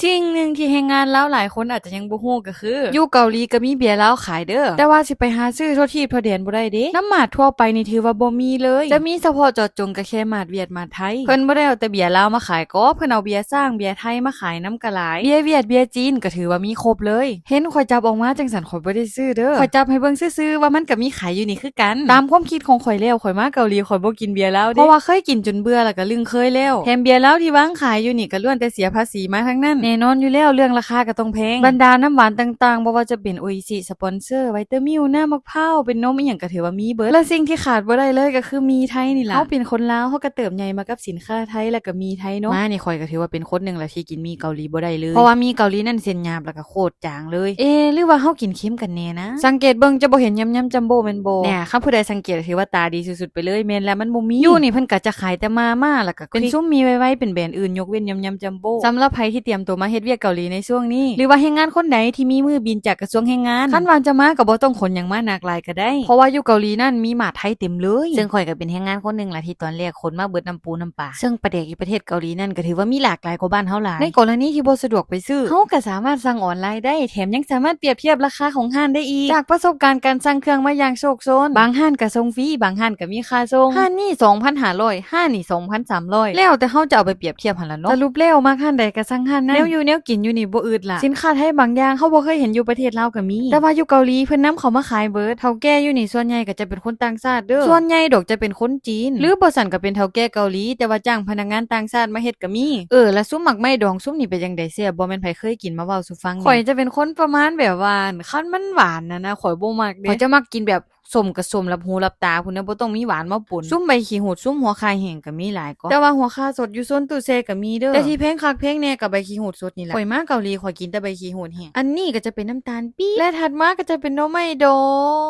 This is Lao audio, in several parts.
ສິ່ງໜຶ່ງທີ່ແຮງງານລາວຫຼາຍຄົນອາດຈະຍັງບໍ່ຮູ້ກໍຄື ຢູ່ເກົາຫຼີກໍມີເບຍລາວຂາຍເດີ້ ແຕ່ວ່າຊິໄປຫາຊື້ທົ່ວທີບທົ່ວແດນບໍ່ໄດ້ເດ້. ນ້ຳໝາດທົ່ວໄປນີ້ຖືວ່າບໍ່ມີເລີຍ, ຈະມີສະເພາະເຈາະຈົງກໍແຄ່ໝາດຫວຽດ ໝາດໄທ. ເພິ່ນບໍ່ໄດ້ເອົາແຕ່ເບຍລາວມາຂາຍກໍ ເພິ່ນເອົາເບຍຊ້າງ ເບຍໄທມາຂາຍນຳກໍຫຼາຍ. ເບຍຫວຽດ ເບຍຈີນກໍຖືວ່າມີຄົບເລີຍ. ເຫັນຂ້ອຍຈັບອອກມາຈັ່ງຊັ້ນ ຂ້ອຍບໍ່ໄດ້ຊື້ເດີ້. ຂ້ອຍຈັບໃຫ້ເບິ່ງຊື່ໆວ່າມັນກໍມີຂາຍຢູ່ນີ້ຄືກັນ. ຕາມຄວາມຄິດຂອງຂ້ອຍແລ້ວ ຂ້ອຍມາເກົາຫຼີ ຂ້ອຍບໍ່ກິນເບຍລາວເດ້ ເພາະວ່າເຄີຍກິນຈົນເບື່ອ ແລ້ວກໍລຶ້ງເຄີຍແລ້ວ. ແຖມເບຍລາວທີ່ວາງຂາຍຢູ່ນີ້ກໍລ້ວນແຕ່ເສຍພາສີມາທັງນັ້ນ. ແນ່ນອນຢູ່ແລ້ວ ເລື່ອງລາຄາກໍຕ້ອງແພງ. ບັນດານ້ຳຫວານຕ່າງໆ ບໍ່ວ່າຈະເປັນໂອອິຊິ ສະປອນເຊີ ໄວຕາມິວ ນ້ຳໝາກພ້າວ ເປັນນົມອີ່ຫຍັງ ກໍຖືວ່າມີເບິດ. ແລະສິ່ງທີ່ຂາດບໍ່ໄດ້ເລີຍກໍຄືໝີ່ໄທນີ້ລະ. ເຮົາເປັນຄົນລາວ ເຮົາກໍເຕີບໃຫຍ່ມາກັບສິນຄ້າໄທ ແລ້ວກໍໝີ່ໄທເນາະ. ມານີ້ຂ້ອຍກໍຖືວ່າເປັນຄົນໜຶ່ງລະທີ່ກິນໝີ່ເກົາຫຼີບໍ່ໄດ້ເລີຍ ເພາະວ່າໝີ່ເກົາຫຼີນັ້ນເສັ້ນຫຍາບ ແລ້ວກໍໂຄດຈາງເລີຍ. ເອ ຫຼືວ່າເຮົາກິນເຄັມກັນແນ່ນະ? ສັງເກດເບິ່ງຈະບໍ່ເຫັນຍຳຍຳຈັມໂບ້ແມ່ນບໍ່? ແນ່ ຄັນຜູ້ໃດສັງເກດຖືວ່າຕາດີສຸດໆໄປເລີຍ. ແມ່ນແລ້ວ ມັນບໍ່ມີ. ຢູ່ນີ້ເພິ່ນກໍຈະຂາຍແຕ່ມາມ່າ ແລ້ວກໍ ເປັນຊຸມໝີ່ໄວໆ ເປັນແບຣນອື່ນ ຍົກເວັ້ນຍຳຍຳຈັມໂບ້. ສຳລັບໃຜທີ່ຕຽມຕົວມາເຮັດວຽກເກົາຫຼີໃນຊ່ວງນີ້ ຫຼືວ່າແຮງງານຄົນໃດທີ່ມີມື້ບິນຈາກກະຊວງແຮງງານ ຄັນວ່າຈະມາກໍບໍ່ຕ້ອງຂົນຫຍັງມາໜັກຫຼາຍກໍໄດ້ ເພາະວ່າຢູ່ເກົາຫຼີນັ້ນມີໝາດໄທເຕັມເລີຍ. ເຊິ່ງຂ້ອຍກໍເປັນແຮງງານຄົນໜຶ່ງລະທີ່ຕອນແລກຂົນມາເບິດນ້ຳປູນ້ຳປາ. ເຊິ່ງປາແດກຢູ່ປະເທດເກົາຫຼີນັ້ນກໍຖືວ່າມີຫຼາກຫຼາຍກວ່າບ້ານເຮົາຫຼາຍ. ໃນກໍລະນີທີ່ບໍ່ສະດວກໄປຊື້ ເຮົາກໍສາມາດສັ່ງອອນລາຍໄດ້ ແຖມຍັງສາມາດປຽບທຽບລາຄາຂອງຮ້ານໄດ້ອີກ. ຈາກປະສົບການການສັ່ງເຄື່ອງມາຢ່າງໂຊກໂຊນ ບາງຮ້ານກໍສົ່ງຟຣີ ບາງຮ້ານກໍມີຄ່າສົ່ງ. ຮ້ານນີ້ສອງພັນຫ້າຮ້ອຍ ຮ້ານນີ້ສອງພັນສາມຮ້ອຍ ແລ້ວແຕ່ເຮົາຈະເອົາໄປປຽບທຽບຫັ້ນລະເນາະ. ສະຫຼຸບແລ້ວມັກຮ້ານໃດກໍສັ່ງຮ້ານນັ້ນ. ແນວຢູ່ແນວກິນຢູ່ນີ້ບໍ່ອຶດລະ. ສິນຄ້າໄທບາງຢ່າງເຮົາບໍ່ເຄີຍເຫັນຢູ່ປະເທດລາວກໍມີ ແຕ່ວ່າຢູ່ເກົາຫຼີເພິ່ນນຳເຂົ້າມາຂາຍເບິດ. ເຖົ້າແກ່ຢູ່ນີ້ສ່ວນໃຫຍ່ກໍຈະເປັນຄົນຕ່າງຊາດເດີ້. ສ່ວນໃຫຍ່ດອກຈະເປັນຄົນຈີນ ຫຼືບໍ່ຊັ້ນກໍເປັນເຖົ້າແກ່ເກົາຫຼີ ແຕ່ວ່າຈ້າງພະນັກງານຕ່າງຊາດມາເຮັດກໍມີ. ເອີ ລະຊຸມໝາກໄມ້ດອງຊຸມນີ້ເປັນຈັ່ງໃດ ແຊບບໍ່? ແມ່ນໃຜເຄີຍກິນມາເວົ້າສູ່ຟັງແດ່. ຂ້ອຍຈະເປັນຄົນປະມານແບບວ່າ ຄັນມັນຫວານຫັ້ນນະ ຂ້ອຍບໍ່ມັກເດ້. ຂ້ອຍຈະມັກກິນແບບ ສົ້ມກໍສົ້ມຫຼັບຫູຫຼັບຕາພຸ້ນນະ ບໍ່ຕ້ອງມີຫວານມາປົນ. ຊຸມໃບຂີ້ຫູດ ຊຸມຫົວຂ່າແຫ້ງກໍມີຫຼາຍກໍ ແຕ່ວ່າຫົວຂ່າສົດຢູ່ໂຊນຕູ້ແຊ່ກໍມີເດີ້. ແຕ່ທີ່ແພງຄັກແພງແນ່ກໍໃບຂີ້ຫູດສົດນີ້ລະ. ຂ້ອຍມາເກົາຫຼີ ຂ້ອຍກິນແຕ່ໃບຂີ້ຫູດແຫ້ງ. ອັນນີ້ກໍຈະເປັນນ້ຳຕານປີບ ແລະຖັດມາກໍຈະເປັນໜໍ່ໄມ້ດອ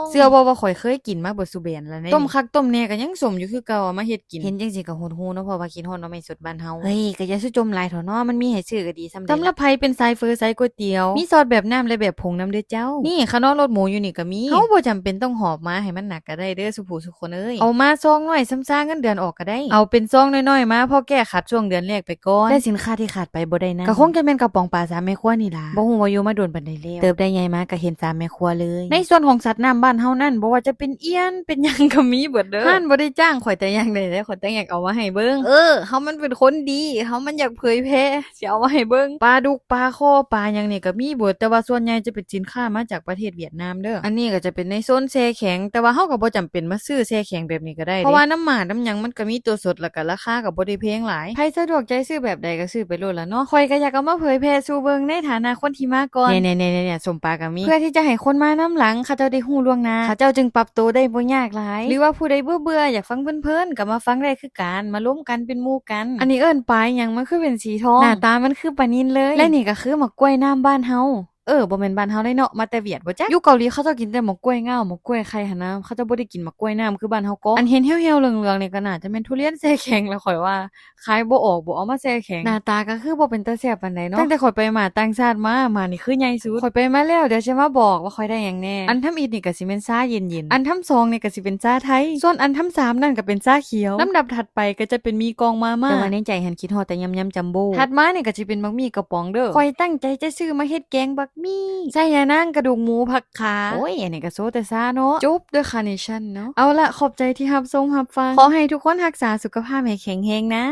ງ. ເຊື່ອບໍ່ວ່າຂ້ອຍເຄີຍກິນມາເບິດສູ່ແບຣນລະເດ້. ຕົ້ມຄັກຕົ້ມແນ່ກໍຍັງສົ້ມຢູ່ຄືເກົ່າ ເອົາມາເຮັດກິນ. ເຫັນຈັ່ງຊີ້ກໍຫົດຫູເນາະ ເພາະວ່າຄິດຮອດໜໍ່ໄມ້ສົດບ້ານເຮົາ. ເຮີ້ຍ ກໍຢ່າສູ່ຈົ່ມຫຼາຍເຖາະເນາະ ມັນມີໃຫ້ຊື້ກໍດີສ່ຳໃດ. ສຳລັບໃຜເປັນສາຍເຝີສາຍກ໋ວຍຕຽວ ມີຊອດແບບນ້ຳ ແລະ ແບບຜົງນຳເດີ້ເຈົ້າ. ນີ້ ຂະໜອດລົດໝູຢູ່ນີ້ກໍມີ ເຮົາບໍ່ຈຳເປັນຕ້ອງຫອບມາໃຫ້ມັນໜັກກໍໄດ້ເດີ້ ສູ່ຜູ້ສູ່ຄົນເອີຍ. ເອົາມາຊອງນ້ອຍຊຳຊາເງິນເດືອນອອກກໍໄດ້ ເອົາເປັນຊອງນ້ອຍໆມາ ພໍແກ້ຂັດຊ່ວງເດືອນແລກໄປກ່ອນ. ແລະສິນຄ້າທີ່ຂາດໄປບໍ່ໄດ້ນັ້ນ ກໍຄົງຈະແມ່ນກະປ໋ອງປາສາມແມ່ຄົວນີ້ລະ. ບໍ່ຮູ້ວ່າຢູ່ມາດົນປານໃດແລ້ວ ເຕີບໄດ້ໃຫຍ່ມາກໍເຫັນສາມແມ່ຄົວເລີຍ. ໃນສ່ວນຂອງສັດນ້ຳບ້ານເຮົານັ້ນ ບໍ່ວ່າຈະເປັນອຽນເປັນຫຍັງກໍມີເບິດເດີ້. ຮ້ານບໍ່ໄດ້ຈ້າງຂ້ອຍແຕ່ຢ່າງໃດເດ້ ຂ້ອຍຕ່າງຫາກເອົາມາໃຫ້ເບິ່ງ. ເອີ ເຮົາມັນເປັນຄົນດີ ເຮົາມັນຢາກເຜີຍແຜ່ ຊິເອົາມາໃຫ້ເບິ່ງ. ປາດຸກ ປາຄໍ່ ປາຫຍັງນີ້ກໍມີເບິດ ແຕ່ວ່າສ່ວນໃຫຍ່ຈະເປັນສິນຄ້າມາຈາກປະເທດຫວຽດນາມເດີ້. ອັນນີ້ກໍຈະເປັນໃນໂຊນແຊ່ແຂງ ແຕ່ວ່າເຮົາກໍບໍ່ຈຳເປັນມາຊື້ແຊ່ແຂງແບບນີ້ກໍໄດ້ເດ້ ເພາະວ່ານ້ຳໝາກນ້ຳຫຍັງມັນກໍມີຕົວສົດ ແລ້ວກໍລາຄາກໍບໍ່ໄດ້ແພງຫຼາຍ. ໃຜສະດວກໃຈຊື້ແບບໃດກໍຊື້ໄປໂລດລະເນາະ. ຂ້ອຍກໍຢາກເອົາມາເຜີຍແຜ່ສູ່ເບິ່ງໃນຖານະຄົນທີ່ມາກ່ອນ. ແນ່ໆໆໆ ສົ້ມປາກໍມີ ເພື່ອທີ່ຈະໃຫ້ຄົນມານຳຫຼັງເຂົາເຈົ້າໄດ້ຮູ້ລ່ວງໜ້າ ເຂົາເຈົ້າຈຶ່ງປັບໂຕໄດ້ບໍ່ຍາກຫຼາຍ. ຫຼືວ່າຜູ້ໃດເບື່ອໆ ຢາກຟັງເພີນໆ ກໍມາຟັງໄດ້ຄືກັນ ມາລົມກັນເປັນໝູ່ກັນ. ອັນນີ້ເອີ້ນປາຫຍັງ? ມັນຄືເປັນສີທອງ ໜ້າຕາມັນຄືປານິນເລີຍ. ແລະນີ້ກໍຄືໝາກກ້ວຍນ້ຳບ້ານເຮົາ. ເອີ ບໍ່ແມ່ນບ້ານເຮົາເດ້ເນາະ ມາແຕ່ຫວຽດບໍ່ຈັກ. ຢູ່ເກົາຫຼີເຂົາເຈົ້າກິນແຕ່ໝາກກ້ວຍງາວ ໝາກກ້ວຍໄຂ່ຫັ້ນນະ ເຂົາເຈົ້າບໍ່ໄດ້ກິນໝາກກ້ວຍນ້ຳຄືບ້ານເຮົາເກາະ. ອັນເຫັນຫ່ຽວໆເຫຼືອງໆນີ້ກໍໜ້າຈະແມ່ນທຸລຽນແຊ່ແຂງລະ ຂ້ອຍວ່າຂາຍບໍ່ອອກ ບໍ່ເອົາມາແຊ່ແຂງ. ໜ້າຕາກໍຄືບໍ່ເປັນຕາແຊບປານໃດເນາະ. ຕັ້ງແຕ່ຂ້ອຍໄປໝາດຕ່າງຊາດມາ ໝາດນີ້ຄືໃຫຍ່ສຸດ. ຂ້ອຍໄປມາແລ້ວ ດຽວຊິມາບອກວ່າຂ້ອຍໄດ້ຫຍັງແນ່. ອັນທຳອິດນີ້ກໍຊິແມ່ນຊາເຢັນໆ ອັນທຳສອງນີ້ກໍຊິເປັນຊາໄທ ສ່ວນອັນທຳສາມນັ້ນກໍເປັນຊາຂຽວ. ລຳດັບຖັດໄປກໍຈະເປັນໝີ່ກ່ອງມາມ່າ ແຕ່ວ່າໃນໃຈຫັ້ນຄິດຮອດແຕ່ຍຳໆຈັມໂບ້. ຖັດມານີ້ກໍຊິເປັນໝາກໝີ່ກະປ໋ອງເດີ້. ຂ້ອຍຕັ້ງໃຈຈະຊື້ມາເຮັດແກງບັກໝີ່ ໃສ່ຍານາງ ກະດູກໝູ ຜັກຂາ. ໂອ້ຍ ອັນນີ້ກໍໂຊແຕ່ຊາເນາະ. ຈົບດ້ວຍຄາເນຊັນເນາະ. ເອົາລະ ຂອບໃຈທີ່ຮັບຊົມຮັບຟັງ. ຂໍໃຫ້ທຸກຄົນຮັກສາສຸຂະພາບໃຫ້ແຂງແຮງນະ.